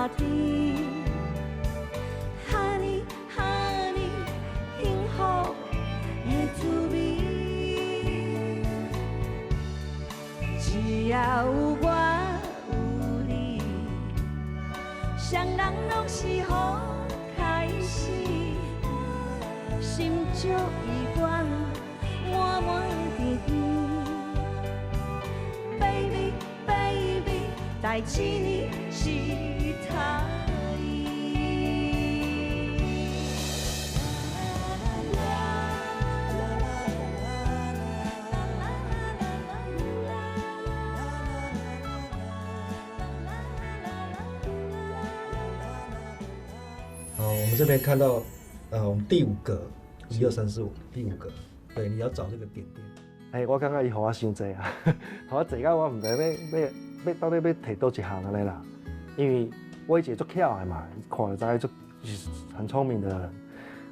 嘛甜，哈呢哈呢幸福的滋味。只要有我有你，啥人攏是好開始，心照意願，滿滿甜甜。Baby baby，代志呢是他伊。好，我們這邊看到，我們第五格，一二三四五，第五格，對，你要找這個點點。哎，我感覺伊予我傷濟啊，予我濟到我毋知欲欲欲到底欲提佗一項按呢啦。因為我一個足巧的嘛，看就知足是很聰明的人。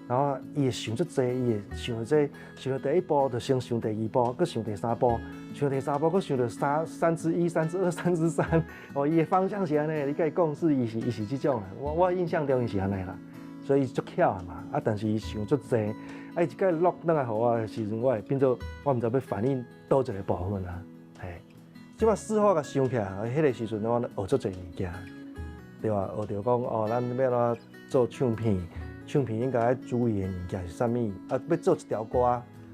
然後伊會想足濟，伊會想這，想著第一步就先想第二步，閣想第三步，想第三步閣想著三之一、三之二、三之三。哦，伊的方向是按呢，你共伊講是伊是伊是這種的。我印象中伊是按呢啦，所以伊足巧的嘛。啊，但是伊想足濟，啊，伊一擺落轉來予我的時陣，我會變做我毋知欲反應佗一个部分啊。嘿，這擺事後共想起來，彼个時陣我學足濟物件，對吧？學著講哦，咱欲按怎做唱片，唱片應該愛注意的物件是啥物？啊，欲做一條歌，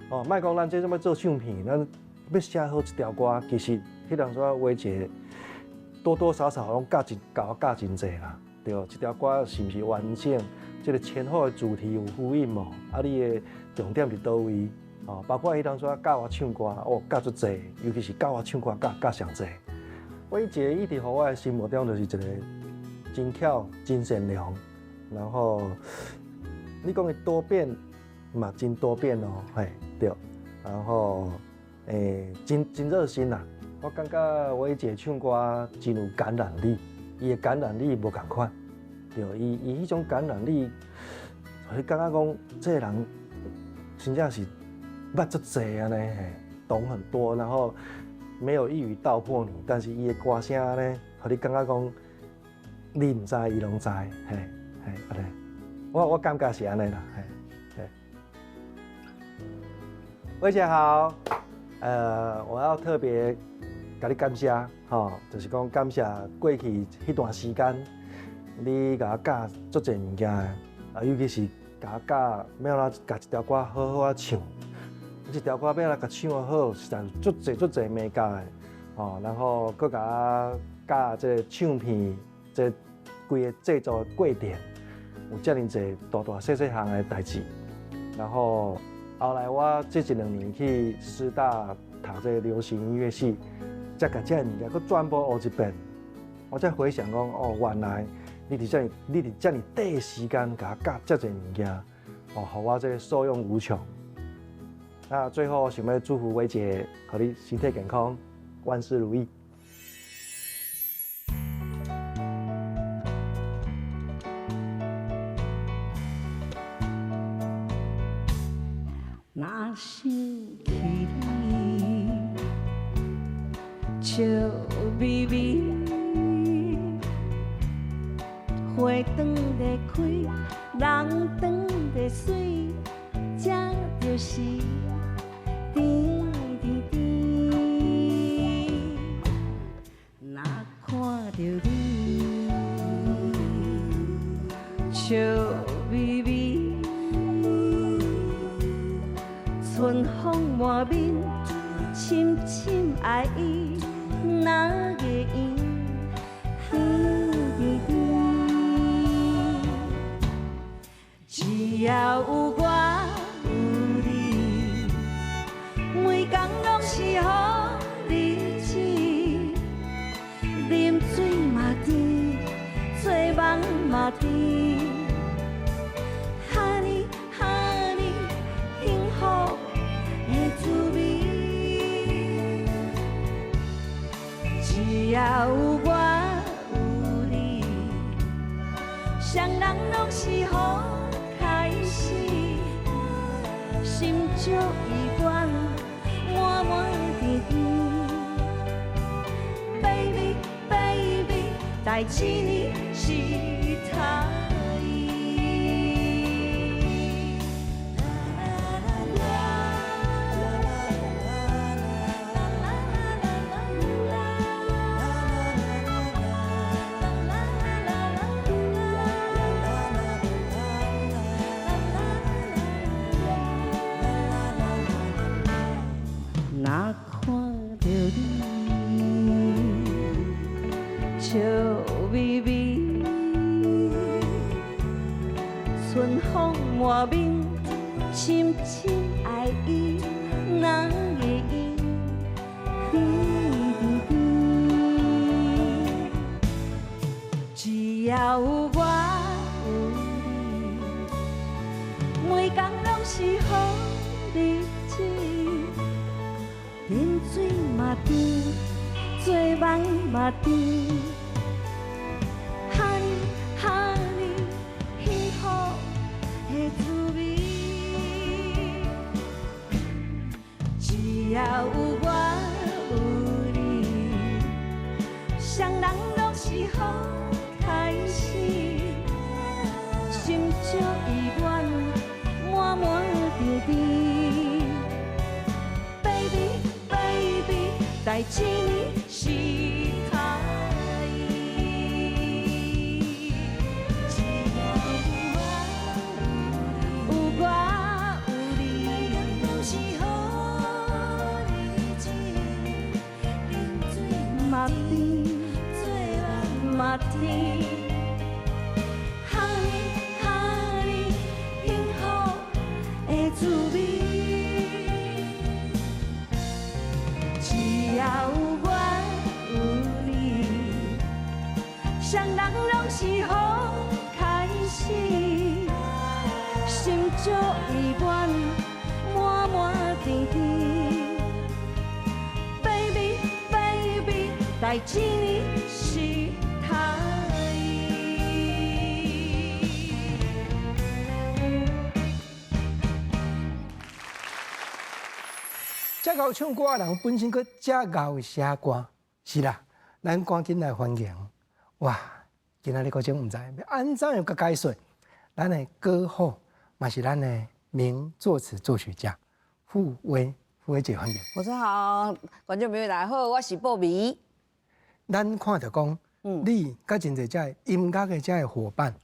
哦，莫講咱這種欲做唱片，咱欲寫好一條歌，其實彼當陣畫一個多多少少攏教真教我教真濟啦，對，一條歌是毋是完整？這個前後的主題有呼應無？啊，你的重點佇佗位？哦，包括彼當陣教我唱歌，哦，教足濟，尤其是教我唱歌教教上濟。偉傑一直予我的心目中就是一個真巧、真善良，然後你講伊多變嘛，真多變哦，嘿，對。然後真真熱心啦。我感覺偉傑唱歌真有感染力，伊的感染力無仝款，對，伊伊彼種感染力，予你感覺講這个人真正是捌足濟按呢，嘿，懂很多，然後沒有一語道破你，但是伊的歌聲呢，予你感覺講你毋知，伊攏知，嘿，嘿，按呢，我感覺是按呢啦，嘿，嘿。偉傑好，我要特別共你感謝，吼，就是講感謝過去彼段時間，你共我教足濟物件的，啊，尤其是共我教欲按怎共一條歌好好仔唱，這條歌欲按怎共唱好，實在足濟足濟眉角的，吼，然後閣共我教這个唱片，這規个製作的過程，有遮爾濟大大細細項的代誌，然後後來我這一兩年去師大讀這个流行音樂系，才共這个物件閣全部學一遍，我才回想講，哦，原來你佇遮爾，你佇遮爾短的時間共我教遮濟物件，哦，予我這个受用無窮。那最後想欲祝福偉傑，予你身體健康，萬事如意。若想起你，笑眯眯，花當咧開，人當咧媠，這就是甜甜甜。若看著你，笑眯眯，春風滿面，深深愛意，哪會用甜甜甜。只要有我有你，每工攏是好日子。啉水嘛甜，做夢嘛甜，哈呢哈呢幸福的滋味。只要有我有你，啥人攏是好開始，心照意願，滿滿甜甜。Baby baby，代代志呢是刣伊。若看著你笑眯眯，春風滿面，深深愛意，哪會用甜甜甜？只要有我有你，每工攏是好日子。饮水嘛甜，做夢嘛甜，哈呢哈呢，幸福的滋味。只要有我有你，啥人攏是好開始，心照意願，滿滿甜甜。Baby baby，代志呢是刣伊。只要有我有你，每工攏是好日子。饮水嘛甜，做夢嘛甜，哈呢哈呢，幸福的滋味。只要有我有你，啥人攏是好開始，心照意願，滿滿甜甜。Baby baby，代志呢是刣伊。遮𠢕唱歌的人本身閣遮𠢕寫歌，是啦，咱趕緊來歡迎。哇，今仔日閣真毋知欲按怎樣閣解說，咱的歌后嘛是咱的名作詞作曲家傅薇，傅薇姐歡迎。我說好，觀眾朋友大家好，我是布美。咱看著講，你佮真濟遮音樂的遮的夥伴，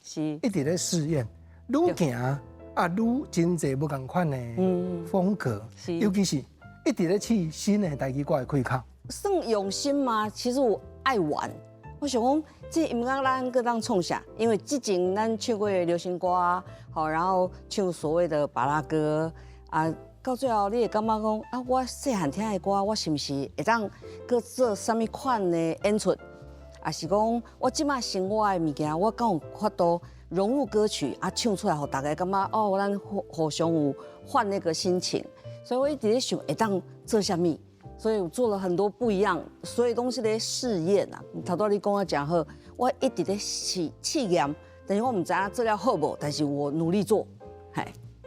一直咧試驗，愈行啊愈真濟無仝款的風格，尤其是一直咧試新的台語歌的開口。算用心嗎？其實我愛玩。我想講，這音樂咱閣當創啥？因為之前咱唱過的流行歌，好，然後唱所謂的芭樂歌啊，到最後你會感覺講啊，我細漢聽的歌，我是毋是會當閣做啥物款的演出？抑是講我這馬生活的物件，我敢有法度融入歌曲啊，唱出來，予大家感覺哦，咱互相有換那個心情。所以我一直咧想會當做啥物，所以我做了很多不一樣，所有東西咧試驗啊。頭拄你講得誠好，我一直咧試試驗，但是我毋知影做了好無，但是我努力做。嘿，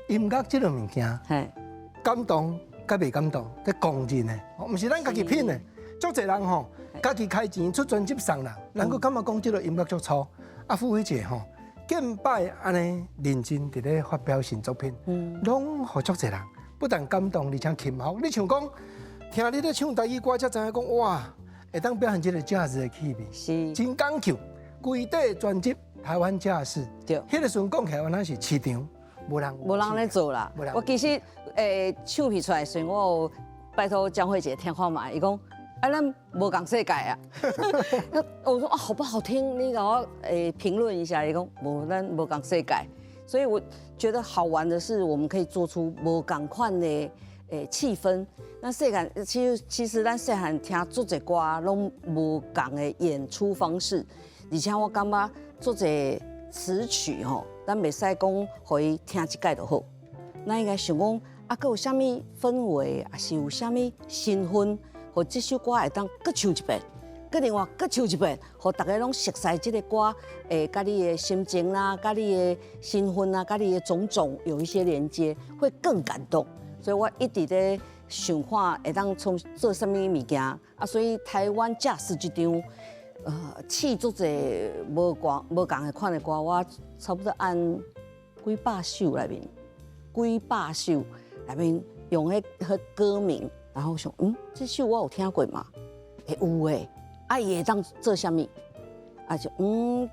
音樂這個物件，感動佮袂感動，這公認的，毋是咱家己品的。足濟人吼，家己開錢出專輯送人，人閣感覺講這個音樂足粗。啊，傅薇姐吼，見擺按呢認真佇咧發表新作品，攏予足濟人不但感動，而且钦服。你像講，聽你咧唱台語歌，才知影講哇，會當表現這個爵士的氣味，真講究。規底專輯台灣爵士，彼個時陣講起來，原來是市場無人無人咧做啦。我其實唱片出來時，我有拜託江蕙姐聽看覓，伊講啊，咱無仝世界啊。我說啊，好不好聽？你共我評論一下。伊講無，咱無仝世界。所以我覺得好玩的是，我們可以做出無仝款的氣氛。那細漢其實咱細漢聽足濟歌，攏無仝的演出方式。而且我感覺足濟詞曲吼，咱袂使講予伊聽一擺就好。咱應該想講啊，閣有啥物氛圍，抑是有啥物身份，予這首歌會當閣唱一遍，閣另外閣唱一遍，予大家攏熟悉這個歌，佮你的心情啦，佮你的身份啊，佮你的種種有一些連接，會更感動。所以我一直咧想看會當創做啥物物件啊，所以台灣爵士這張，試足濟無歌無仝的款的歌，我差不多按幾百首內面，幾百首內面用彼歌名，然後想，這首我有聽過嗎？欸，有欸，啊，伊會當做啥物？啊就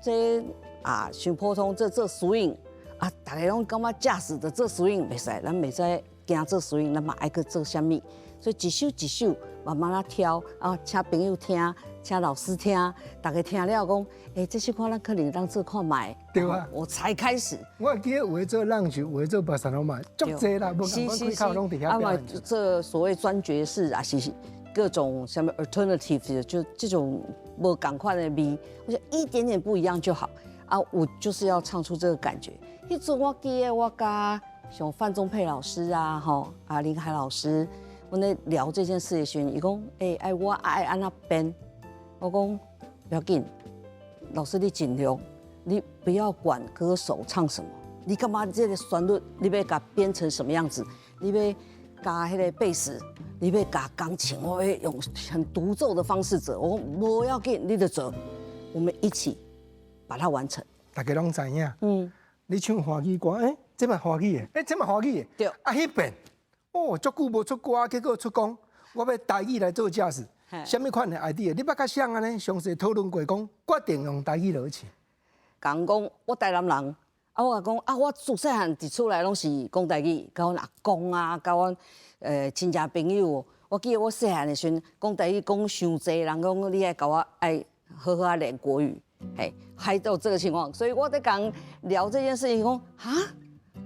這啊，傷普通，這做 swing 啊，逐家攏感覺駕駛的做 swing 袂使，咱袂使驚做 swing，咱嘛愛去做啥物？所以一首一首慢慢仔挑啊，請朋友聽，請老師聽，逐家聽了講，欸，這首歌咱可能當做看覓。對啊，我才開始。我會記得有的做浪曲，有的做巴薩羅嘛，足濟啦，無仝款開口攏佇遐表演。這所謂專爵士啊，是各種啥物 alternative，就這種無仝款的味，我覺得一點點不一樣就好。啊，我就是要唱出這個感覺。彼陣我記得我佮像范宗沛老師啊，吼啊林海老師，阮咧聊這件事的時陣，伊講，欸，愛我愛按怎編？我講不要緊，老師你盡量，你不要管歌手唱什麼，你感覺這個旋律你欲共編成什麼樣子？你欲加彼個貝斯，你欲加鋼琴，我會用很獨奏的方式做。我講無要緊，你就做，我們一起把它完成。大家攏知影，你唱華語歌，欸，這嘛華語的，欸，這嘛華語的，啊，彼遍，哦，足久無出歌，結果出講，我欲台語來做爵士，啥物款的 idea？你捌佮誰按呢詳細討論過，講決定用台語落去唱？講我台南人，啊，我講啊，我自細漢佇厝內攏是講台語，佮阮阿公啊，佮阮親戚朋友，我記得我細漢的時陣講台語講傷濟，人講你愛共我愛好好仔練國語，嘿，還有這個情況，所以我咧講聊這件事情，講哈，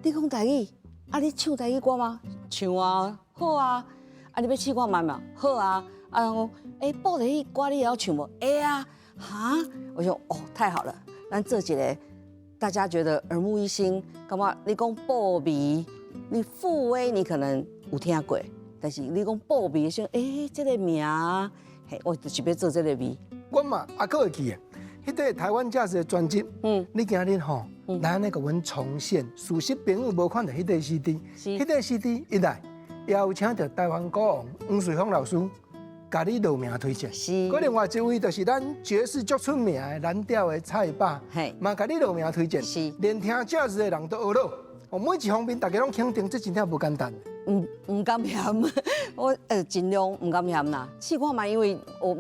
你講台語，啊，你唱台語歌嗎？唱啊，好啊，啊，你欲試看覓嗎？好啊，啊，人講，欸，布袋戲歌你會曉唱無？會啊，哈，我說哦，太好了，咱做一個大家覺得耳目一新，感覺你講布味，你傅威你可能有聽過，但是你講布味的時候，欸，這個名，嘿，我就是欲做這個味。我嘛猶閣會記得，彼個台灣爵士的專輯，你今日吼來按呢共阮重現，事實朋友無看著彼塊 CD，彼塊 CD 一來，也有請著台灣鼓王黃瑞豐老師，共你落名推薦。閣另外一位就是咱爵士足出名的藍調的蔡爸，嘛共你落名推薦。連聽爵士的人都呵咾。哦，每一方面大家攏肯定，這真正無簡單。毋敢嫌，我盡量毋敢嫌啦。試看覓，因為我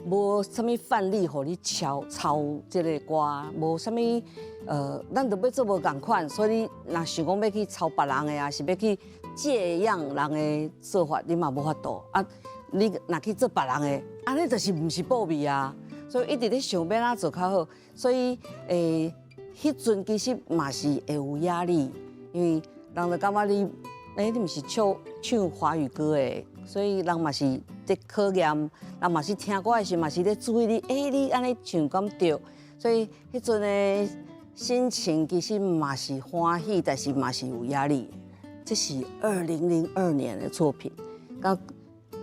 無啥物範例予你抄抄這個歌，無啥物咱就欲做無仝款，所以你若想講欲去抄別人的啊，是欲去借樣人的做法，你嘛無法度啊。你若去做別人的，按呢就是毋是布味啊。所以一直咧想欲按怎做較好，所以彼陣其實嘛是會有壓力，因為人就感覺你，欸，你毋是唱唱華語歌的，所以人嘛是咧考驗，人嘛是聽歌的時嘛是咧注意你，欸，你按呢唱敢對？所以彼陣的心情其實嘛是歡喜，但是嘛是有壓力。這是2002年的作品，剛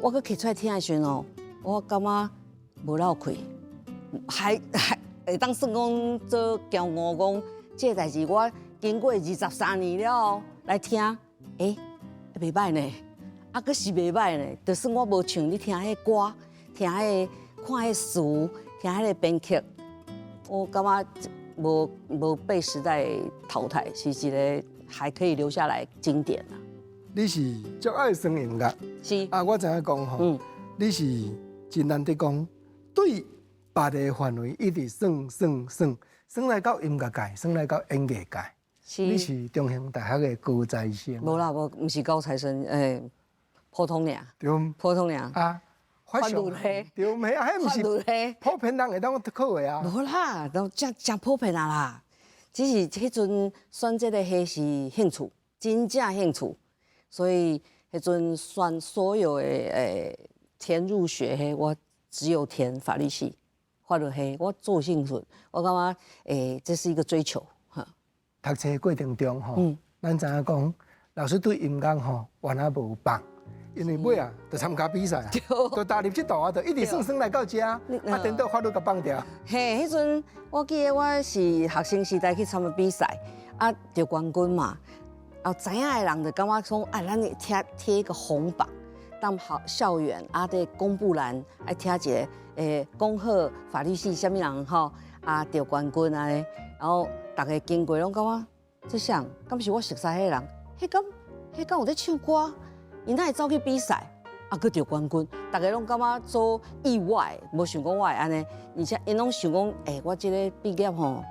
我閣提出來聽的時陣哦，我感覺無落氣，還會當算講做驕傲講，這個代誌我經過23年了後來聽，欸，袂䆀呢，啊，閣是袂䆀呢。就算我無唱，你聽彼歌，聽彼看彼詞，聽彼个編曲，我感覺無被時代淘汰，是一個還可以留下來經典啊。你是足愛耍音樂，是啊，我知影講吼，你是真難得講，對別个範圍一直耍耍耍，耍來到音樂界，耍來到演藝界。你是中興大學的高材生？無啦，無，毋是高材生，欸，普通爾，對，普通爾啊，法律系，對，毋是啊，彼毋是普遍人會當考的啊。無啦，都誠誠普遍啊啦，只是彼陣選這個系是興趣，真正興趣，所以彼陣選所有的填入學系，我只有填法律系、法律系，我做興趣，我感覺這是一個追求。讀冊過程中吼，咱知影講，老師對音樂吼原來無放，因為尾啊就參加比賽啊，就踏入這道啊，就一直耍耍來到遮，啊，顛倒法律共放掉。嘿，彼陣我記得我是學生時代去參加比賽，啊，得冠軍嘛，啊，知影的人就感覺講，啊，咱貼貼一個紅榜，當校校園啊，佇公布欄愛聽一个，恭賀法律系啥物人吼，啊得冠軍按呢，然後逐家經過攏感覺這啥？敢是我熟似彼个人？彼敢彼敢有咧唱歌？伊哪會走去比賽？啊，閣得冠軍，逐家攏感覺做意外，無想講我會按呢，而且𪜶攏想講，我這個畢業吼，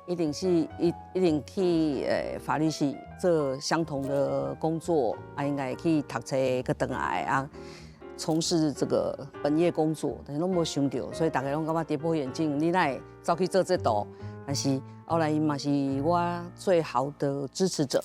一定是一定去法律系做相同的工作，啊，應該去讀冊，閣轉來啊，從事這個本業工作，但是攏無想著，所以逐家攏感覺跌破眼鏡，你哪會走去做這道？但是後來𪜶嘛是我最好的支持者。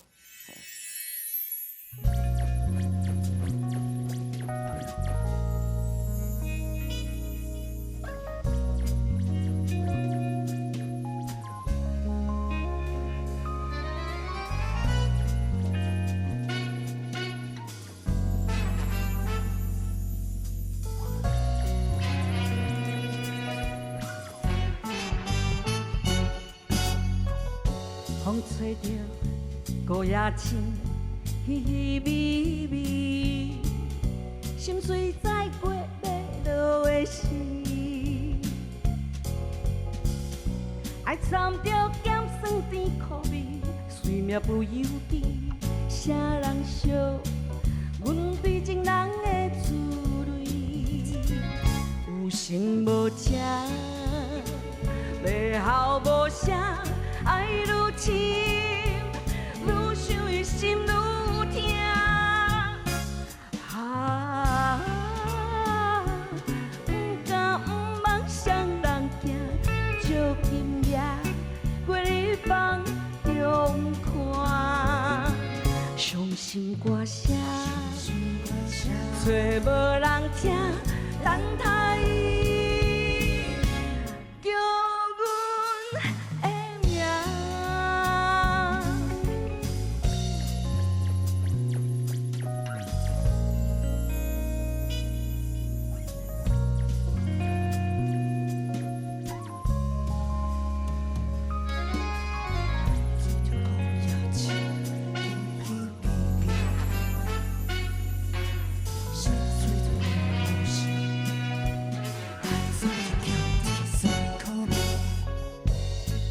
風吹著孤夜星，稀稀微微，心碎再過欲落的時，愛摻著鹹酸甜苦味，隨命不由己，啥人惜阮對情人的滋味？有心無情，欲哭無聲。愛愈深，愈想伊心愈疼。啊，不敢不望双人行，祝今夜月日放中看，伤心歌声，找無人聽，等待伊叫阮的名。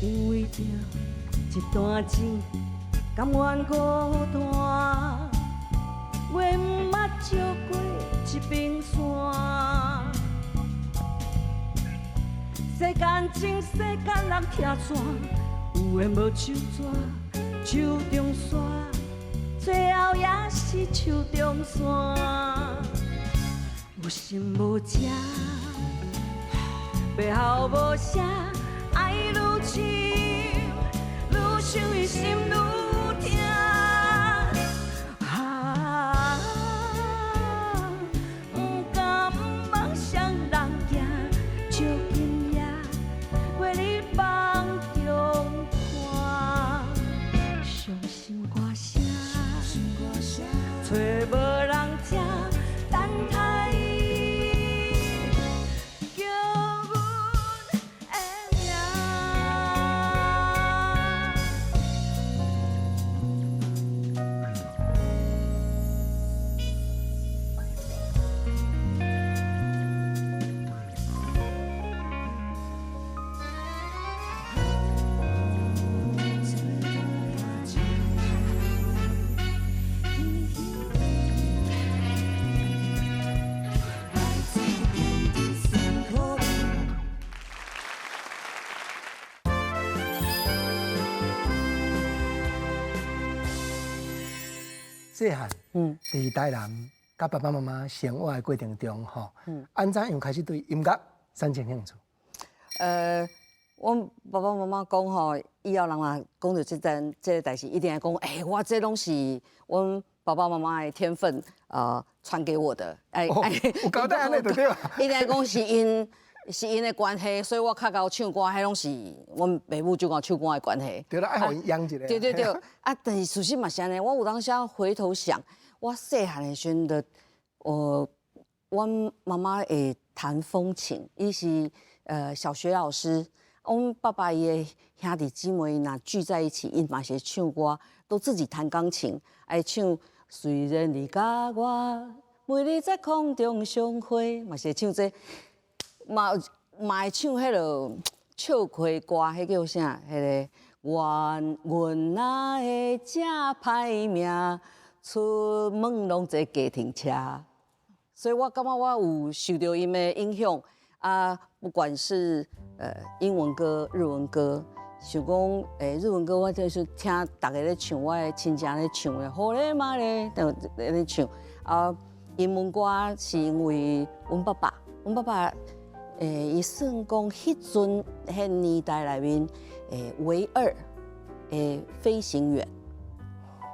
因為著這段情，甘願孤單，月毋捌照過這冰山。世間情，世間人拆散，有緣無手紙，手中線，最後也是手中線。有心無情，欲哭無聲。愛愈深，愈想伊心愈疼。啊，不敢望双人行，祝今夜月日放中看，傷心歌聲，找無人聽，等待伊叫阮的名。細漢，佇台南佮爸爸媽媽生活的過程中，吼，按怎樣開始對音樂產生興趣？阮爸爸媽媽講吼，以後人若講著這件這个代誌，一定會講，我這攏是阮爸爸媽媽的天分，傳給我的。有交代按呢就對。一定講是𪜶是𪜶的關係，所以我較𠢕唱歌，彼攏是阮爸母就𠢕唱歌的關係。對啦，愛予𪜶養一下。對對對，啊，但是事實嘛是按呢，我有當時回頭想，我細漢的時陣，阮媽媽會彈風琴，伊是小學老師。阮爸爸伊的兄弟姊妹若聚在一起，𪜶嘛是會唱歌，都自己彈鋼琴，愛唱。雖然你佮我每日在空中相會，嘛是會唱這個，嘛嘛會唱彼个笑開歌，彼叫啥？彼个阮阮若會正歹命，出門攏坐計程車。所以我感覺我有受著𪜶的影響啊，不管是英文歌、日文歌，像講日文歌，我就是聽逐家咧唱，我的親戚咧唱的，好咧嘛咧，就咧唱。啊，英文歌是因為阮爸爸，阮爸爸伊算講彼陣彼年代內面唯二飛行員，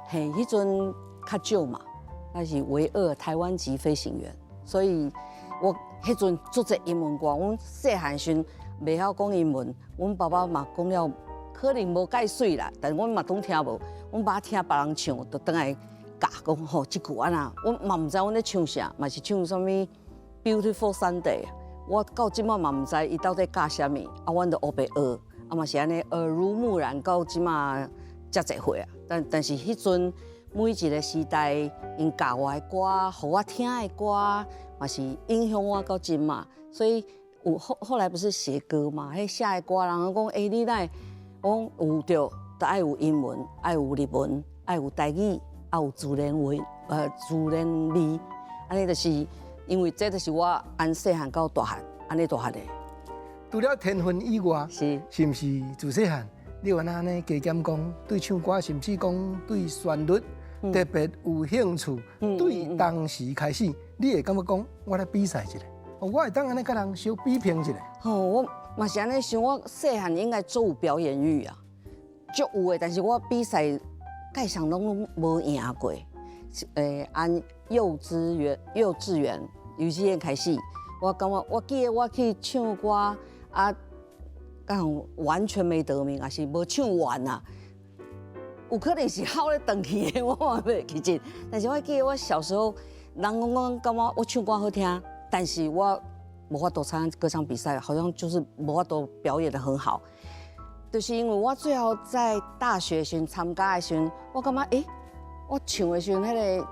嘿，彼陣較少嘛。他是唯二台灣籍飛行員，所以我彼陣足濟英文歌，阮細漢時袂曉講英文，阮爸爸嘛講了可能無蓋媠啦，但阮嘛攏聽無，阮爸聽別人唱，就轉來教講吼，這句按怎，阮嘛毋知阮咧唱啥，嘛是唱啥物 Beautiful Sunday，我到這馬嘛毋知伊到底教啥物，啊，阮就烏白學，啊嘛是按呢耳濡目染到這馬遮濟歲啊，但是彼陣。每一個時代，𪜶教我的歌，予我聽的歌，嘛是影響我到這馬。所以有後來不是寫歌嘛？彼寫的歌，人講，欸，你哪會？我講有著，就愛有英文，愛有日文，愛有台語，愛有自然話，自然味。按呢就是因為這就是我按細漢到大漢，按呢大漢的。除了天分以外，是毋是自細漢你有按呢加減講對唱歌，甚至講對旋律特別有興趣？對當時開始，你會感覺講，我來比賽一下，我會當按呢佮人相比拼一下。吼，我嘛是按呢想，我細漢應該足有表演欲啊，足有的。但是我比賽蓋上攏無贏過。按幼稚園開始，我感覺我記得我去唱歌啊，敢完全沒得名，也是無唱完啊。有可能是哭咧轉去的，我嘛袂記得。但是我記得我小時候，人講講感覺我唱歌好聽，但是我無法度參加歌唱比賽，好像就是無法度表演得很好。就是因為我最後在大學時參加的時陣，我感覺欸，我唱的時陣，彼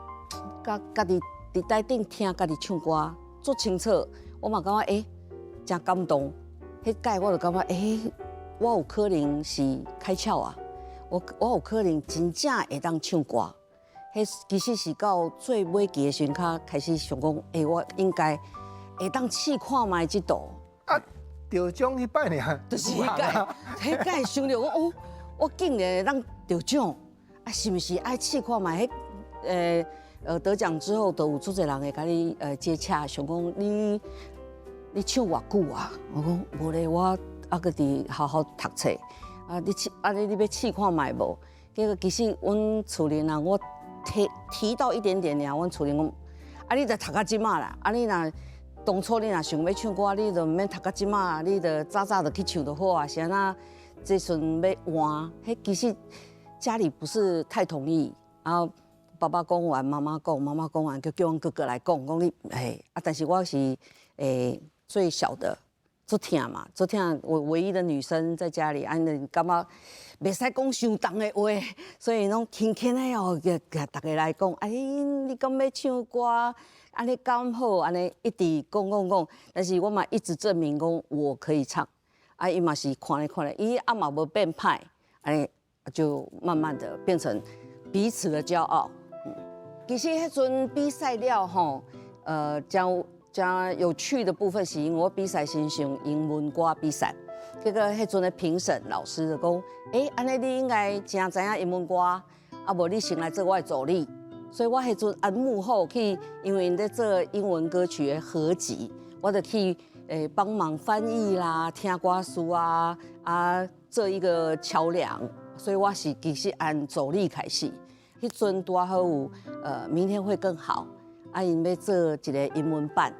個佮家己佇台頂聽家己唱歌足清楚，我嘛感覺欸，真感動。彼擺我就感覺欸，我有可能是開竅啊！我有可能真正會當唱歌。彼其實是到最尾期的時陣，較開始想講，欸，我應該會當試看覓這道。啊，得獎彼擺爾，就是彼擺，彼擺想著講哦，我竟然會當得獎，啊，是毋是愛試看覓？彼得獎之後，就有足濟人會共你接洽，想講你唱偌久啊？我講無咧，我猶閣佇學校讀冊。啊，你試啊，你欲試看覓無？結果其實阮厝裡人，我提到一點點爾，阮厝裡講，啊，你著讀到這馬啦，啊，你若當初你若想欲唱歌，你就毋免讀到這馬，你著早早就去唱就好啊。是按怎這陣欲換？彼其實家裡不是太同意，然後爸爸講完，媽媽講，媽媽講完，就叫阮哥哥來講，講你嘿啊，但是我是最小的。足疼嘛，足疼我唯一的女生在家裡，按呢感覺袂使講傷重的話，所以攏輕輕的哦，共逐家來講，哎，你敢欲唱歌？按呢敢好？按呢一直講講講，但是我嘛一直證明講我可以唱，啊，伊嘛是看咧看咧，伊啊嘛無變歹，按呢就慢慢的變成彼此的驕傲。其實彼陣比賽了吼，真有趣的部分是因為我比賽先用英文歌比賽，結果彼陣的評審老師就講，欸，按呢你應該真知影英文歌，啊無你先來做我的助理。所以我彼陣按幕後去，因為𪜶咧做英文歌曲的合集，我就去幫忙翻譯啦、聽歌詞啊，啊做一個橋樑。所以我是其實按助理開始，彼陣拄好有明天會更好，啊𪜶欲做一個英文版，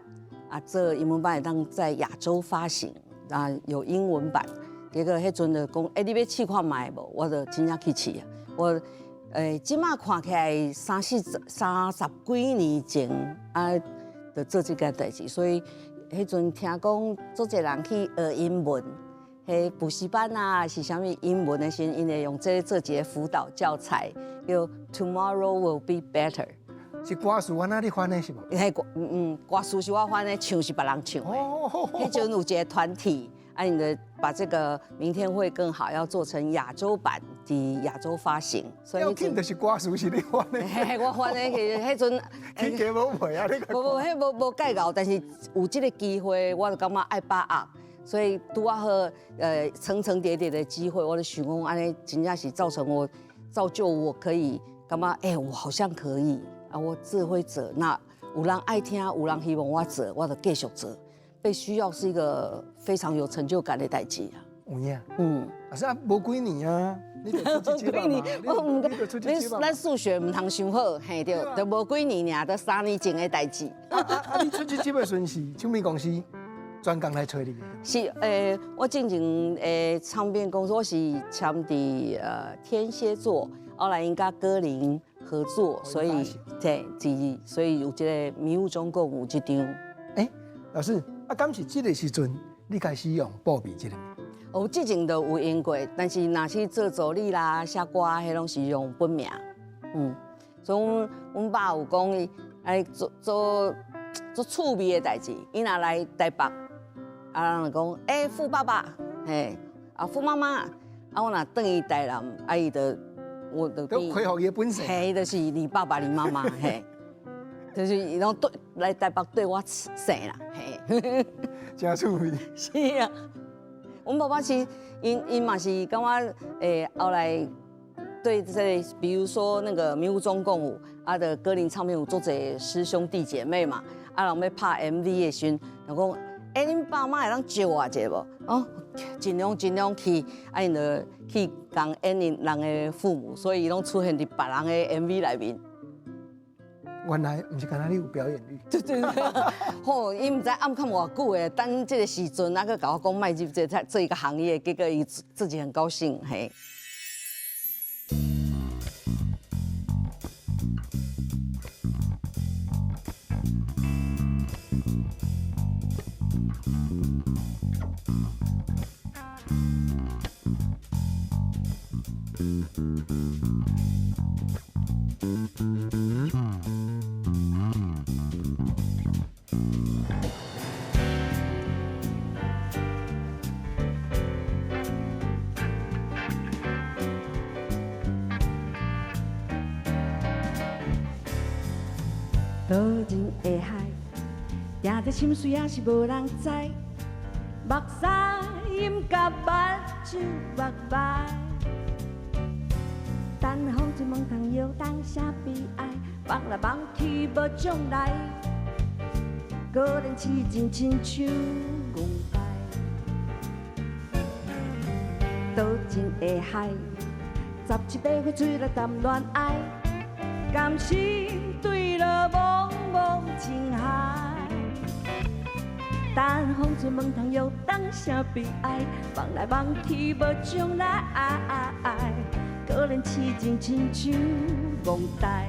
啊做英文版會當在亞洲發行，啊有英文版。結果彼陣就講，欸，你欲試看覓無？我就真正去試啊。我這馬看起來30幾年前啊，就做這件代誌，所以彼陣聽講足濟人去學英文，彼補習班啊是啥物英文的時陣，𪜶會用這個做一個輔導教材，叫 Tomorrow will be better。是歌詞按怎你翻的是無？彼歌歌詞是我翻的，唱是別人唱的。彼陣有一個團體，啊，𪜶就把這個明天會更好，要做成亞洲版佇亞洲發行。所以要緊就是歌詞是你翻的。嘿，我翻的，其實彼陣。起價無賠啊！你無無，彼無無計較，但是有這個機會，我就感覺愛把握。所以拄仔好，層層疊疊的機會，我就想講，按呢真正是造成我，造就我可以感覺，欸，我好像可以啊，我智慧者，那有人愛聽，有人希望我做，我就繼續做。被需要是一個非常有成就感的代誌啊。有影，啊是啊，無幾年啊，你就出這輯嘛，我毋敢，你咱數學毋通傷好，嘿對，就無幾年爾，都3年前的代誌。啊，你出這輯的時陣是唱片公司專工來揣你的？是，我進前唱片公司我是簽佇天蠍座，後來𪜶佮歌林合作，所以對，是，所以有這個迷霧中共有這張。欸，老師，啊，敢是這個時陣你開始用布美這個名？我之前都有用過，但是若是做助理啦、寫歌，彼攏是用本名。所以阮爸有講伊愛做做做趣味的代誌，伊若來台北，啊，人就講，欸，富爸爸，嘿，啊，富媽媽，啊，我若轉去台南，啊，伊就我就變恢復伊的本性，嘿，就是你爸爸、你媽媽，嘿，就是伊攏對來台北對我姓啦，嘿，真趣味。是啊，阮爸爸是𪜶𪜶嘛是感覺，後來對這個，比如說那個迷霧中共舞，啊，的歌林唱片有足濟師兄弟姐妹嘛，啊，人欲拍 MV 的時陣，就講，欸，恁爸媽會當借我一下無？哦，盡量盡量去，啊，𪜶就去共演𪜶人的父母，所以伊攏出現佇別人的 MV 內面。原來毋是干焦你有表演欲。對對對，吼，伊毋知暗崁偌久的，等這個時陣，啊，閣共我講莫入這個行業，結果伊自己很高興，嘿。多情的海，定在深水也是無人知，目屎饮甲目睭目目。等风吹无通摇，等啥悲哀？望来望去无将来，可怜痴情亲像戆呆。多情的海，17、8岁出来谈恋爱，甘心坠落茫茫情海。等风吹无通摇，等啥悲哀？望来望去无将来。可怜痴情亲像戆呆，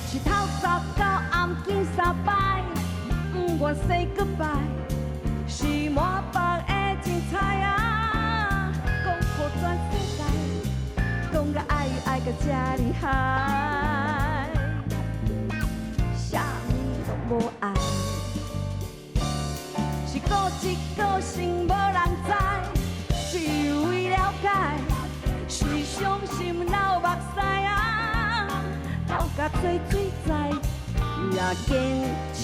是透早到暗见三摆，不愿 say goodbye，是满腹的情猜啊，讲予全世界，讲甲愛愛甲這厲害，啥物攏無愛。是固執個性無人知，只有伊了解。是傷心流目屎啊，流甲做水災，也堅持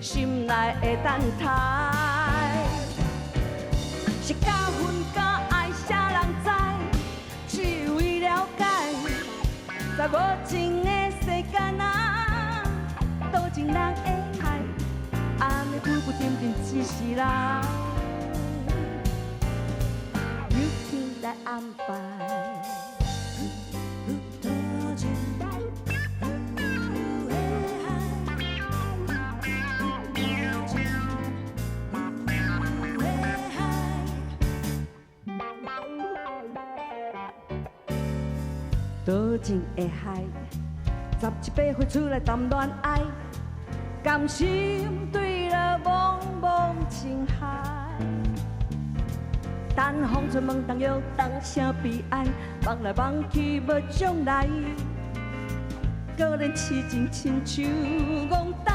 心內的等待。是甲恨甲愛啥人知，只有伊了解。在無情的世間啊，多情人的海。按呢浮浮沉沉一世人，由天來安排。多情的海，17、8歲出來談戀愛，甘心墜落茫茫情海。等风吹问东又当声悲哀，望来望去无将来，果然痴情亲像戆呆。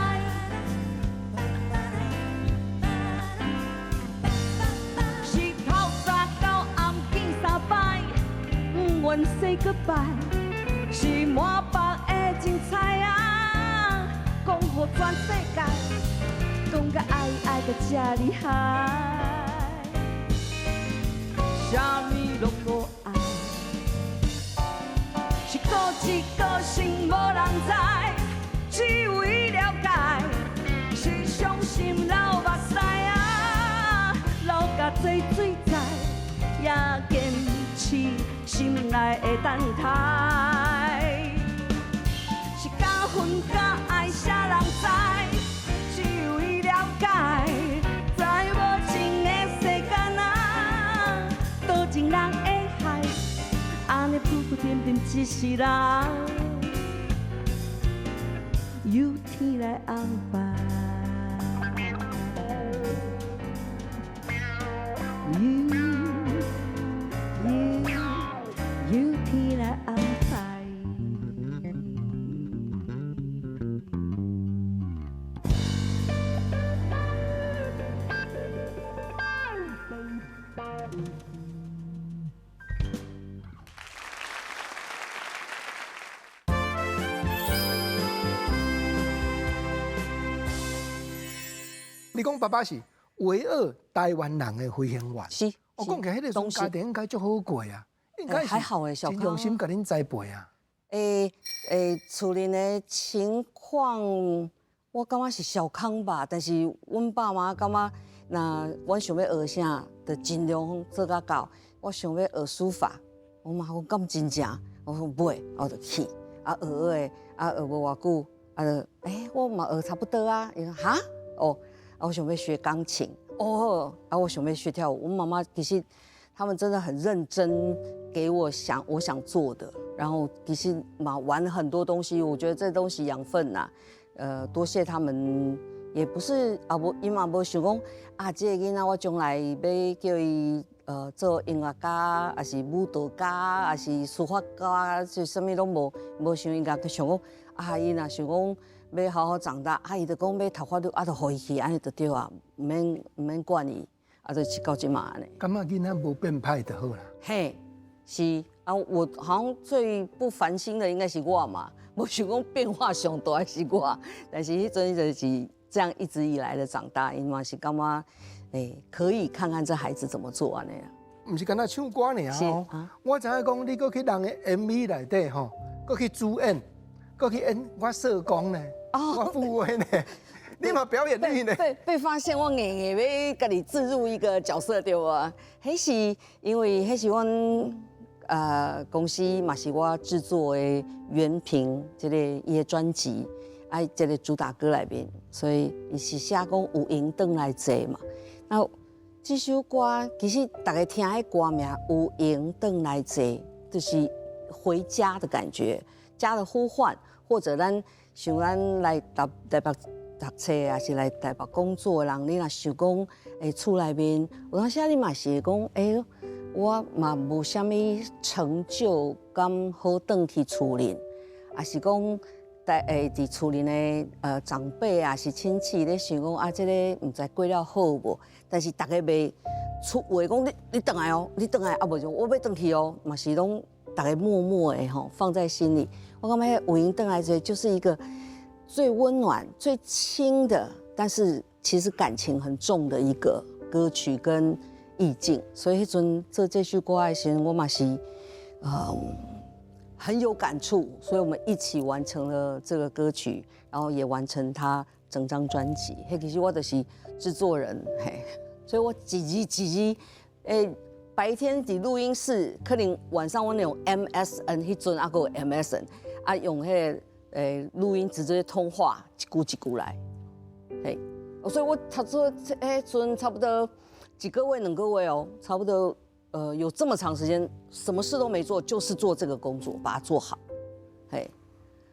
是透早到暗见三摆，毋愿 say goodbye，是满腹的精彩啊，讲予全世界，讲甲爱爱甲这厉害，啥物拢无爱，是固执个性无人知，只有伊了解，是伤心流目屎啊，流甲做水在，也坚持心内的等待，是敢恨敢爱，啥人知？只有伊了解，在无情的世间啊，多情人会害，按呢浮浮沉沉一世人，由天来安排。由天來安排。你講爸爸是唯二台灣人的飛行員。是。我講起來，彼個時陣家庭應該足好過啊，應該還好欸，真用心共恁栽培啊。厝裡的情況，我感覺是小康吧，但是阮爸媽感覺，若阮想欲學啥，就盡量做甲到。我想欲學書法，我媽講敢真正，我講袂，我就去。啊學學的，啊學無偌久，啊就我嘛學差不多啊。伊講哈，哦，啊我想欲學鋼琴。哦，啊！我想欲學跳舞。我媽媽其實他們真的很認真，給我想我想做的。然後其實嘛玩很多東西，我覺得這東西養分吶，多謝他們，也不是啊，無伊嘛無想講啊，這個囡仔我將來欲叫伊做音樂家，抑是舞蹈家，抑是書法家，就啥物攏無想，伊家想講啊，伊若想講欲好好長大，啊，伊就講欲讀法律，啊，就予伊去，按呢就對啊，毋免管伊，啊，就到這馬按呢。感覺囡仔無變歹就好啦。嘿，是啊，我好像最不煩心的應該是我嘛，無想講變化上大是我，但是彼陣就是這樣一直以來的長大，伊嘛是感覺，可以看看這孩子怎麼做按呢。毋是干焦唱歌爾哦，我知影講你閣去人的 MV 內底吼，閣去主演，閣去演我社工呢。我富威呢，你嘛表演力呢？被發現，我硬硬欲共你置入一個角色對無？彼是因為彼是阮公司嘛是我製作的原平這個伊的專輯，啊這個主打歌內面，所以伊是寫講有閒轉來坐嘛。那這首歌其實大家聽彼歌名有閒轉來坐，就是回家的感覺，家的呼喚，或者咱。像咱來台北讀冊，抑是來台北工作的人，你若想講，厝內面有當時你嘛是會講，我嘛無啥物成就，敢好轉去厝裡，抑是講，佇厝裡的長輩啊，是親戚咧想講啊，這個毋知過了好無？但是逐家袂出話講，你轉來哦，你轉來啊，無就我欲轉去哦，嘛是攏逐家默默的吼放在心裡。我感覺有閒轉來坐就是一個最溫暖、最輕的，但是其實感情很重的一個歌曲跟意境。所以彼陣做這首歌的時陣，我嘛是很有感觸，所以我們一起完成了這個歌曲，然後也完成他整張專輯。彼其實我就是製作人，嘿，所以我一字一字白天佇錄音室，可能晚上我用 MSN，彼陣猶閣有 MSN，啊用彼個錄音直接通話，一句一句來，嘿，所以我差不多彼陣差不多幾個月兩個月哦，差不多有這麼長時間，什麼事都沒做，就是做這個工作，把它做好，嘿，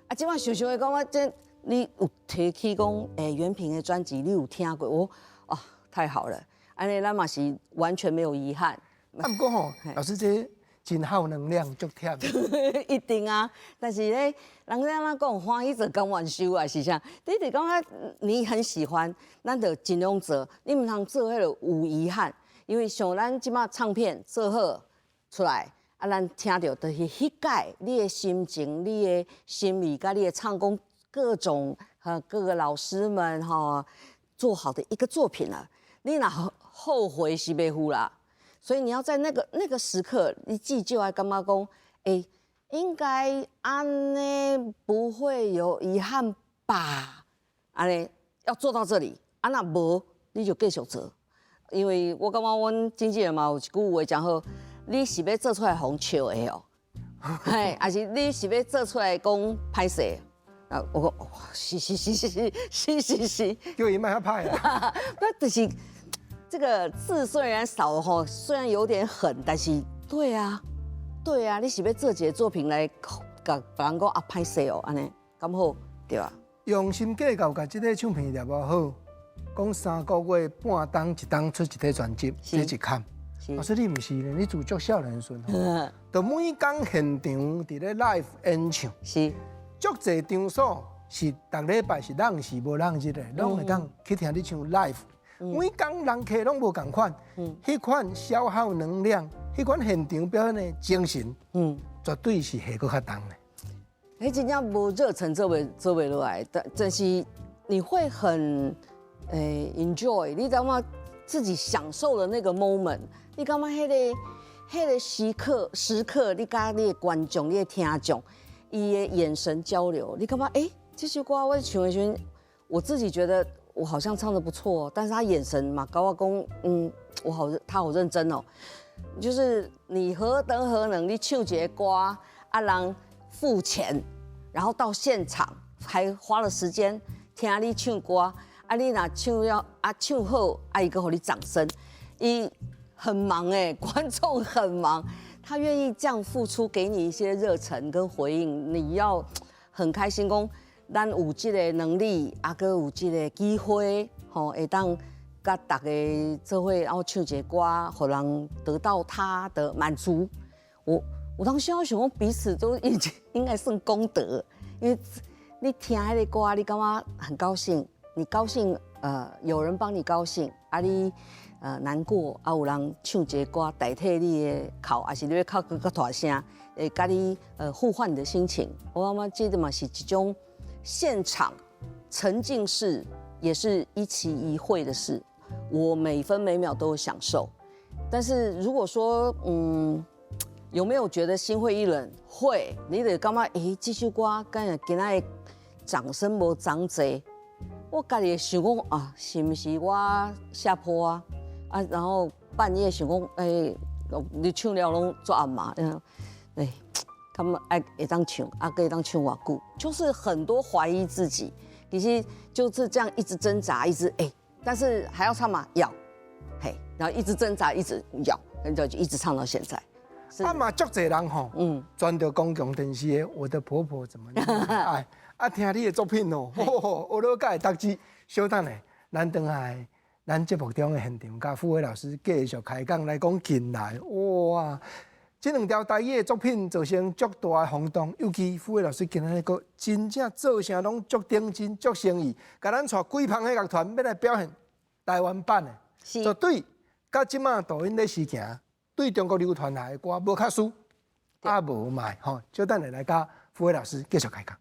啊這擺想想會感覺這你有提起講袁平的專輯，你有聽過？我啊太好了，按呢咱嘛是完全沒有遺憾。啊，毋過吼，老師這真耗能量，足忝。一定啊，但是咧，人家按怎講，歡喜做甘願受啊，是啥？你就感覺你很喜歡，咱就盡量做，你毋通做彼個有遺憾，因為像咱這馬唱片做好出來，啊，咱聽著就是彼擺你的心情、你的心意、佮你的唱功，各種和各個老師們吼做好的一個作品了，你若後悔是袂赴啦。所以你要在那個時刻，你至少愛感覺講，欸，應該按呢不會有遺憾吧？按呢要做到這裡，啊若無你就繼續做，因為我感覺阮經紀人嘛有一句話誠好，你是欲做出來予人笑的哦，嘿，還是你是欲做出來講歹勢？啊，我講是是是是是是是是，叫伊莫遐歹啊，不就是。這個字雖然少吼，雖然有點狠，但是對啊，對啊，你是欲做一個作品來共別人講啊歹勢哦，按呢敢好對吧？用心計較，共這個唱片業無好，講3個月半冬一冬出一張專輯，這一坎。老師你毋是呢？你自足少年時陣，就每工現場佇咧 live 演唱，是足濟場所是逐禮拜是人時無人日的，攏會當去聽你唱 live。每工人客攏無仝款，彼款消耗能量，彼款現場表演的精神，絕對是下閣較重的。彼真正無熱忱做袂落來，但是你會很enjoy，你感覺自己享受的那個 moment，你感覺彼個時刻，你佮你的觀眾、你的聽眾，伊的眼神交流，你感覺欸，這首歌我唱的時陣，我自己覺得我好像唱得不錯，但是他眼神嘛，共我講，嗯，我好，他好認真哦，就是你何德何能，你唱一個歌，啊人付錢，然後到現場還花了時間聽你唱歌，啊你若唱了啊唱好，啊伊閣予你掌聲，伊很忙欸，觀眾很忙，他願意這樣付出給你一些熱忱跟回應，你要很開心講。咱有這個能力，啊，閣有這個機會，吼，會當佮大家做伙，然後唱一個歌，予人得到他的滿足。我當時我想講，彼此都已經應該算功德，因為你聽彼個歌，你感覺很高興，你高興，有人幫你高興，啊你難過，啊有人唱一個歌代替你的哭，還是你欲哭閣較大聲，會佮你互換你的心情。我感覺這個嘛是一種。現場沉浸式也是一期一會的事，我每分每秒都有享受。但是如果說，嗯，有沒有覺得心灰意冷？會，你得感覺，欸，這首歌敢若今仔的掌聲無仝濟，我家己會想講啊，是毋是我下坡啊？啊，然後半夜想講，欸，你唱了攏做暗嘛？嗯，欸。他們愛會當唱，啊，閣會當唱偌久，就是很多懷疑自己，其實就是這樣一直掙扎，一直欸，但是還要唱嗎？要，嘿，然後一直掙扎，一直要，然後就一直唱到現在。啊嘛，足濟人吼，轉著公共電視的《我的婆婆怎麼那麼愛》，啊，聽你的作品哦，學了解得知，稍等下，咱轉來咱節目中的現場，佮傅慧老師繼續開講來講近來，哇！這兩條台語的作品造成足大的轟動，尤其傅慧老師今仔日閣真正做啥攏足認真、足誠意，共咱帶幾芳的樂團欲來表現台灣版的，絕對佮這馬抖音咧時行，對中國流傳來的歌無較輸，啊無䆀吼，稍等下來佮傅慧老師繼續開講。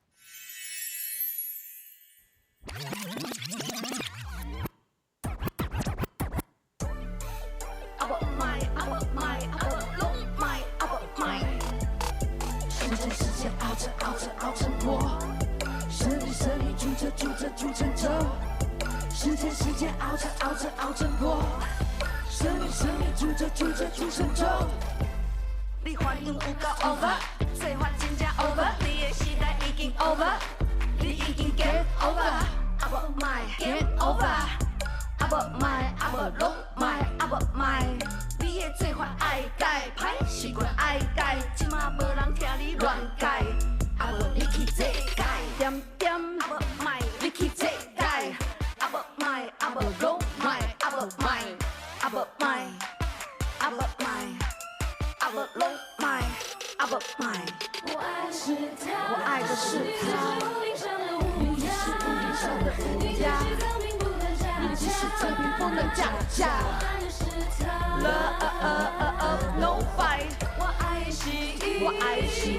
時間時間熬成熬成熬成破，生命生命煮着煮着煮成粥。你反應有夠 over，做法真正 over，你的時代已經 over，你已經 game over，啊無莫 game over，啊無莫啊無攏莫啊無莫，你的做法愛改，歹習慣愛改，這馬無人聽你亂改，啊無你去這改，點點啊無莫你去這改。啊無莫，啊無攏莫，啊無莫，啊無莫，啊無莫。無攏莫，啊無莫。我愛的是他，你只是屋頂上的烏鴉，你只是贈品不能降價。Love no fight，我愛是伊，我愛是伊，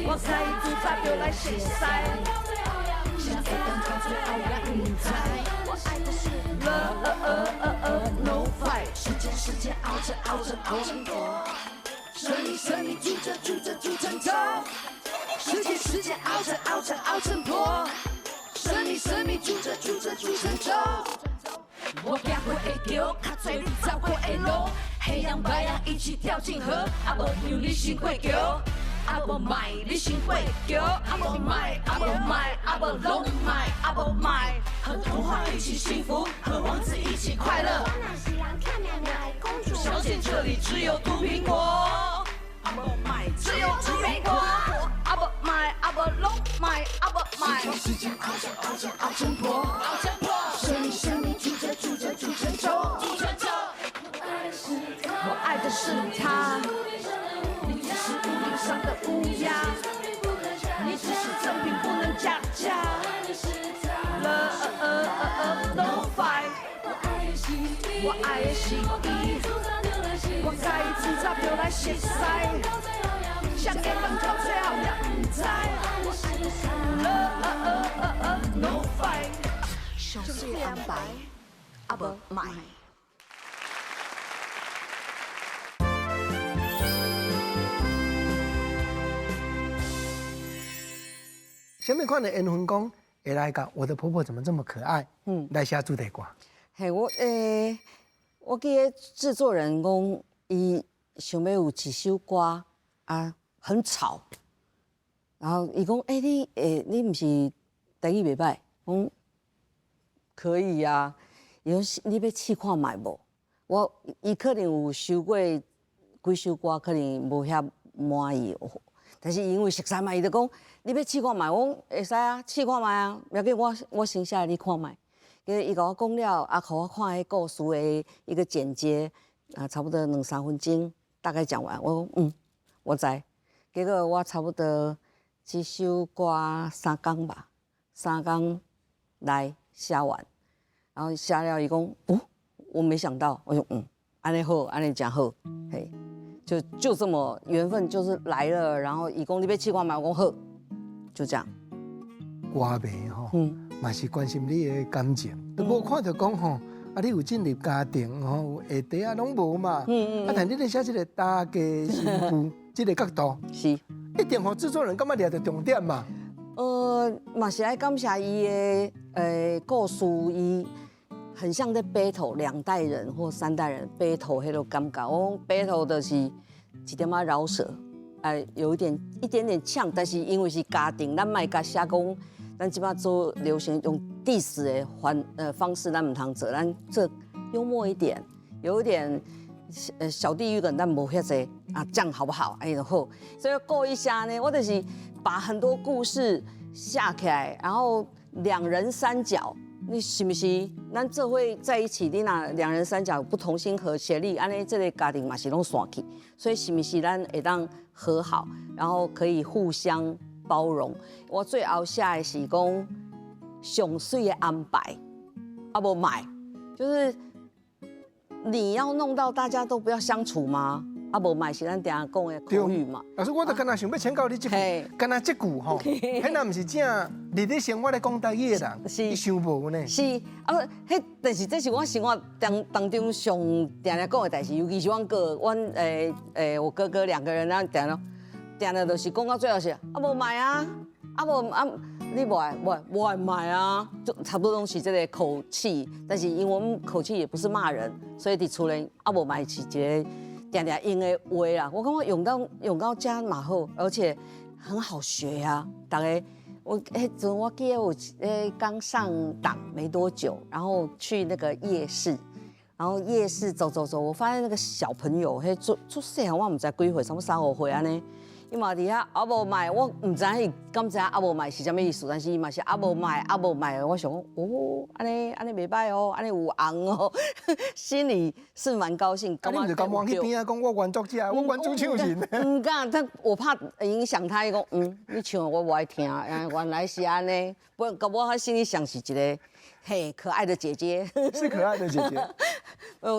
我開煮早就來熟似，啥會當到最後也毋知。我愛的是 love no fight，時間時間熬成熬成熬成婆，生命生命煮著煮著煮成粥，時間時間熬成熬成熬成婆，生命生命煮著煮著煮成粥。我行過的橋，較濟你走過的路，黑羊白羊一起跳進河，啊無讓你先過橋，啊無莫你先過橋，啊無莫，啊無莫，啊無攏莫，啊無莫，和童話一起幸福，和王子一起快樂。小姐這裡只有毒蘋果，啊無莫，只有毒蘋果，啊無莫，啊無攏莫，啊無莫。時間熬成熬成熬成婆，熬成婆。生命生命煮著煮著煮成粥，煮成粥。我愛的是他，你只是屋頂上的烏鴉，你只是贈品不能降價。Love no fight，我愛的是伊，我共伊煮早就來熟似，啥會當到最後也毋知。Love no fight，上媠的安排，啊無莫。啥物款的緣分講會來共我的婆婆怎麼這麼可愛？嗯，來寫主題歌。嘿，我欸，我記得製作人講，伊想欲有一首歌啊，很吵。然後伊講，欸，你欸，你毋是台語袂䆀？我講可以啊。伊講你欲試看覓無？我伊可能有收過幾首歌，可能無遐滿意。但是因為熟似嘛，伊就講你欲試看覓，我講會使啊，試看覓啊，無要緊，我我先寫你看覓。結果伊共我講了，啊，予我看彼故事的一個簡介，啊，差不多兩三分鐘，大概講完。我講嗯，我知。結果我差不多這首歌三工吧，三工來寫完，然後寫了伊講，哦，我沒想到，我說嗯，按呢好，按呢誠好，嘿。就就這麼緣分就是來了，然後伊講你欲試看覓，我講好，就這樣。歌迷吼，嘛是關心你的感情，都無看著講吼，啊你有進入家庭吼，有下底啊攏無嘛，啊但你咧寫這個大家媳婦這個角度，是，一定予製作人感覺掠著重點嘛。嘛是愛感謝伊的故事，伊很像在 battle 兩代人或三代人 battle 彼個感覺。我講 battle 就是一點仔饒舌，哎，有一點一點點嗆，但是因為是家庭，咱莫共寫講，咱這擺做流行用 diss 的方式，咱毋通做，咱做幽默一點，有一點小地獄梗，咱無遐濟啊，這樣好不好？哎，就好。所以過一下呢，我就是把很多故事寫起來，然後兩人三腳。你是毋是？咱做伙在一起，你若兩人三腳不同心合協力，按呢這個家庭嘛是攏散去。所以是毋是咱會當和好，然後可以互相包容？我最後寫的是講上媠的安排，啊無莫，就是你要弄到大家都不要相處嗎？啊無莫是咱定定講的口語嘛。老師，我就敢若想欲請教你這句，敢若這句吼，彼若毋是正日咧生活咧講台語的人，伊想無呢？是啊，彼但是這是我生活當當中上定定講的代誌，尤其是阮哥，阮欸欸我哥哥兩個人啊，定定定就是講到最後是啊無莫啊，啊無啊你無愛無愛無愛莫啊，就差不多攏是這個口氣，但是因為我們口氣也不是罵人，所以佇厝內啊無莫是一個定定用的話啦。我感覺用到遮嘛好，而且很好學啊。逐家我彼陣我記得我剛上檔沒多久，然後去那個夜市，然後夜市走走走，我發現那個小朋友彼足足細漢，我毋知幾歲，差不多三五歲按呢。伊嘛佇遐啊無賣，我毋知伊敢知影啊無賣是啥物意思，但是伊嘛是啊無賣啊無賣，我想講哦，按呢按呢袂䆀哦，按呢有紅哦，心裡是蠻高興。啊，你毋是共望去邊仔講我原作者，我原主唱人。毋敢，他我怕影響他，伊講嗯，你唱我無愛聽，原來是按呢，不過我心裡想是一個嘿可愛的姐姐，是可愛的姐姐。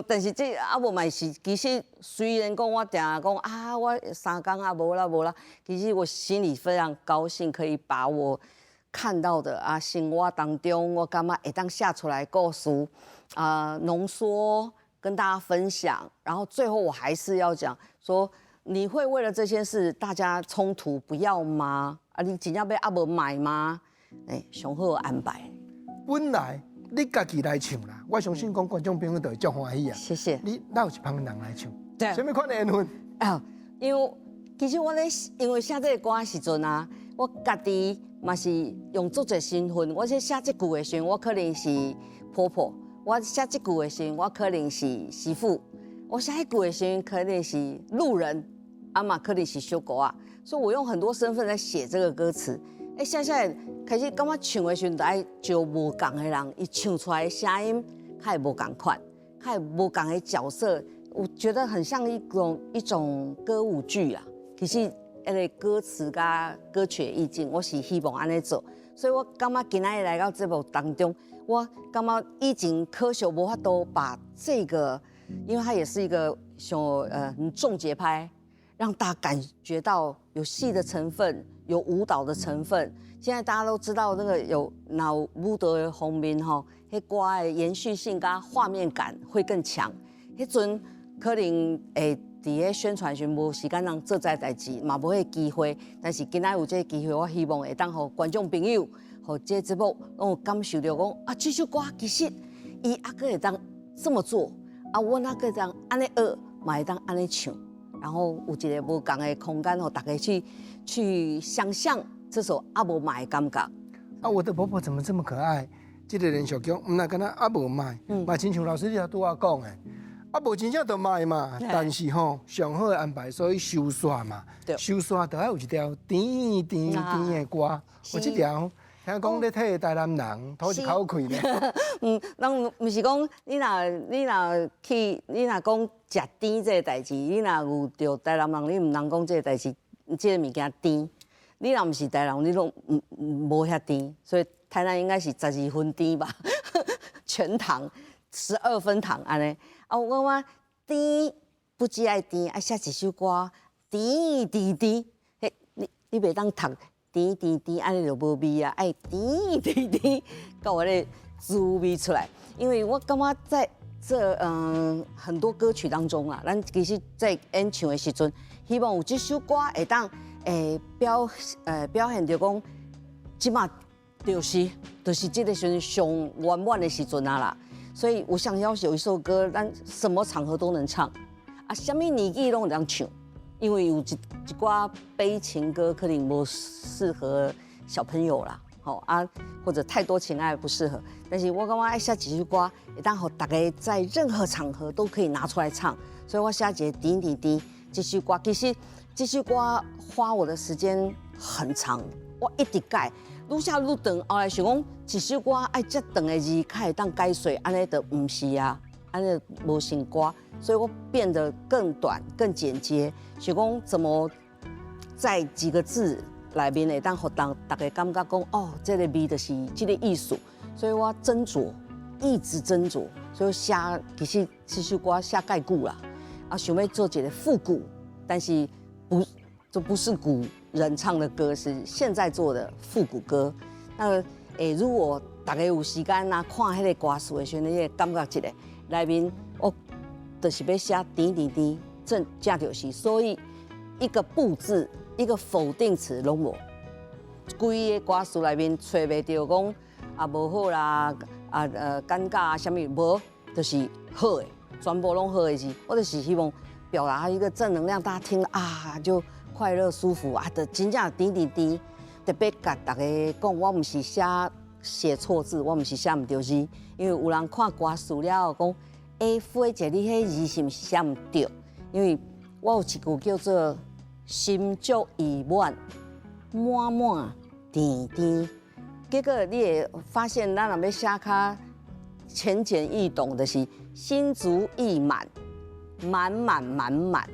但是這啊無嘛是，其實雖然講我定定講啊，我三工啊無啦無啦，其實我心裡非常高興，可以把我看到的啊生活當中，我感覺會當寫出來故事啊濃縮跟大家分享，然後最後我還是要講說，你會為了這些事大家衝突不要嗎？啊，你真正欲啊無賣嗎？欸，上好安排。本來你家己來唱啦，我相信講觀眾朋友都會足歡喜啊。謝謝。你哪有一幫人來唱？對。啥物款的緣分？啊，因為其實我咧，因為寫這個歌的時陣啊，我家己嘛是用足濟身份。我咧寫這句的時陣，我可能是婆婆；我寫這句的時陣，我可能是媳婦；我寫彼句的時陣，可能是路人，啊嘛可能是小狗啊。所以我用很多身份在寫這個歌詞。欸，寫寫開始感覺唱的時陣，就愛招無仝的人，伊唱出來的聲音較會無仝款，較會無仝的角色，我覺得很像一種歌舞劇啊。其實，彼个歌詞佮歌曲的意境，我是希望按呢做，所以我感覺今仔日來到節目當中，我感覺以前可惜無法度把這個，因為它也是一個像很重節拍，讓大家感覺到有戲的成分，有舞蹈的成分。現在大家都知道那個有腦舞蹈的方面吼，彼歌的延續性佮畫面感會更強。彼陣可能會佇咧宣傳時無時間通做這代誌，嘛無彼个機會。但是今仔有這个機會，我希望會當予觀眾朋友，予這個節目攏有感受著講啊，這首歌其實伊猶閣會當這麼做，啊，阮猶閣會當按呢學，嘛會當按呢唱，然後有一個無仝的空間，予大家去想象這首啊無賣的感覺。啊，我的婆婆怎麼這麼可愛？這個連續劇，毋若干焦啊無賣，嘛親像老師你頭拄仔講的，啊無真正就賣嘛，但是吼上好的安排，所以收煞嘛，收煞就愛有一條甜甜甜的歌，有這條聽講咧替台南人吐一口氣呢。嗯，人毋是講你若去，你若講食甜這个代誌，你若遇著台南人，你毋通講這个代誌，這个物件甜。你若毋是台南人，你攏毋無遐甜，所以台南應該是12分甜吧，全糖12分糖按呢。啊，我感覺甜不只愛甜，愛寫一首歌甜甜甜，彼你袂當讀甜甜甜，按呢就無味啊，愛甜甜甜，閣有彼个滋味出來。因為我感覺在這很多歌曲當中啊，咱其實在演唱的時陣，希望有這首歌會當表現著講，這馬就是這個時陣上圓滿的時陣啊啦。所以我想要有一首歌，咱什麼場合都能唱，啊，啥物年紀攏會當唱，因為有一寡悲情歌可能無適合小朋友啦，吼啊，或者太多情愛不適合。但是我感覺愛寫一首歌，會當予大家在任何場合都可以拿出來唱。所以我寫一個甜甜甜這首歌，其實這首歌花我的時間很長，我一直改，愈寫愈長。後來想講，一首歌愛遮長的字，較會當解說，按呢就毋是啊，按呢無成歌，所以我變得更短、更簡潔。想講怎麼在幾個字內面會當予大家感覺講，哦，這个味就是這个意思。所以我斟酌，一直斟酌，所以寫其實這首歌寫蓋久啦，啊，想欲做一个復古，但是不，這不是古人唱的歌，是現在做的復古歌。那如果大家有時間啊，看彼个歌詞的時陣，你會感覺一下內面，我就是欲寫甜甜甜，正正就是，所以一個不字，一個否定詞攏無。規个歌詞內面揣袂著講啊無好啦，啊尷尬啊啥物無，就是好的，全部攏好的字。我就是希望表達一個正能量，大家聽啊就快樂舒服啊，就真正甜甜甜。特別共大家講，我毋是寫錯字，我毋是寫毋著字，因為有人看歌詞了後講，欸，傅姐，你彼字是毋是寫毋著？因為我有一句叫做心足意滿，滿滿甜甜。結果你會發現，咱若欲寫較淺顯易懂，就是心足意滿，滿滿滿滿。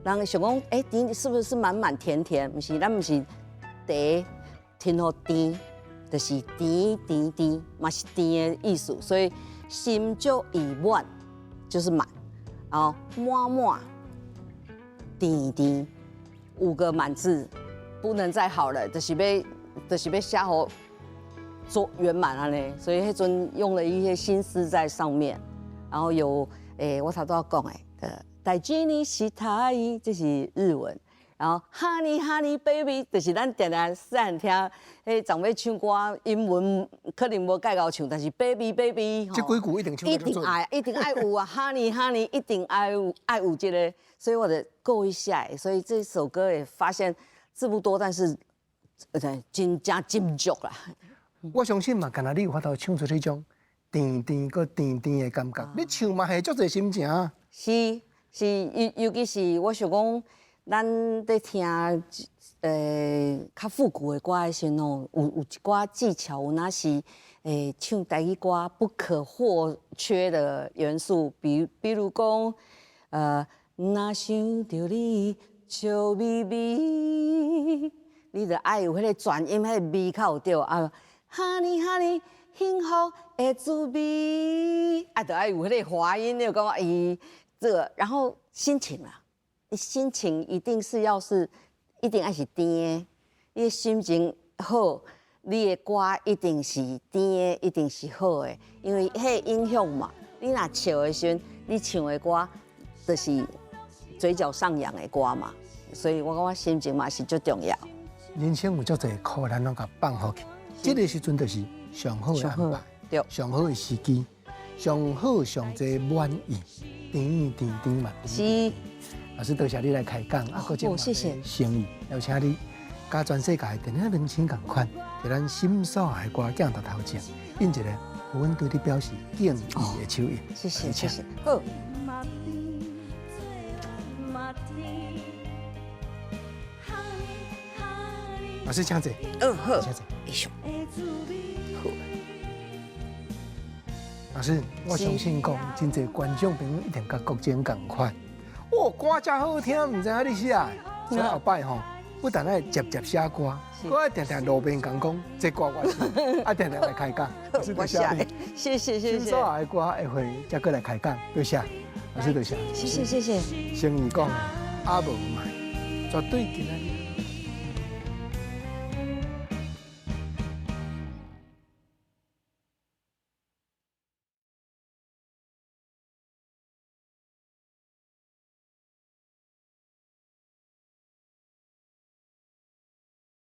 人想講，欸，甜是不是滿滿甜甜？毋是，咱毋是茶添予甜，就是甜甜甜，嘛是甜的意思。所以心足意滿就是滿，然後滿滿甜甜，五個滿字不能再好了，就是欲寫予做圓滿按呢。所以彼陣用了一些心思在上面，然後有欸，我頭拄仔講的，大事にしたい，這是日文。然後 Honey Honey Baby，就是咱定定細漢聽，彼長輩唱歌英文可能無蓋𠢕唱，但是 Baby Baby，這幾句一定唱一定愛，一定愛有啊，Honey Honey 一定愛有愛有這個，所以我就故意寫，所以這首歌也發現字不多，但是真正斟酌啦。我相信嘛，敢若你有法度唱出彼種甜甜閣甜甜的感覺，你唱嘛會足濟心情。是是，尤其是我想講，咱咧聽較復古的歌的時陣吼，有一寡技巧，有若是唱台語歌不可或缺的元素，比如講，若想著你笑眯眯，你著愛有彼個轉音，彼個味較有對啊。Honey Honey，幸福的滋味，啊，著愛有彼個滑音，你有感覺伊這個，然後心情啊。你心情一定是要是，一定愛是甜的，你的心情好，你的歌一定是甜的，一定是好的，因為彼個影響嘛。你若笑的時陣，你唱的歌就是嘴角上揚的歌嘛。所以我感覺心情嘛是足重要。人生有足濟苦，咱攏共放予去。這個時陣就是上好的安排，上好的時機，上好上濟滿意，甜甜甜嘛。是。老師多謝你來開講，啊，閣這麼誠意，邀請你佮全世界的電影明星仝款，佇咱心所愛的歌鏡頭頭前，印一個阮對你表示敬意的手印。謝謝謝謝。好。老師請坐。嗯好。請坐。哎呦。好。老師，我相信講，真濟觀眾朋友一定佮國珍仝款。哦，歌遮好聽，毋知影你寫的，所以後擺吼，不但愛捷捷寫歌，閣愛定定路邊共講，這歌我寫，啊定定來開講。我寫的，謝謝謝謝。心所愛的歌下回才閣來開講，多謝，老師多謝。謝謝謝謝。誠意講，阿無賣，絕對今仔日。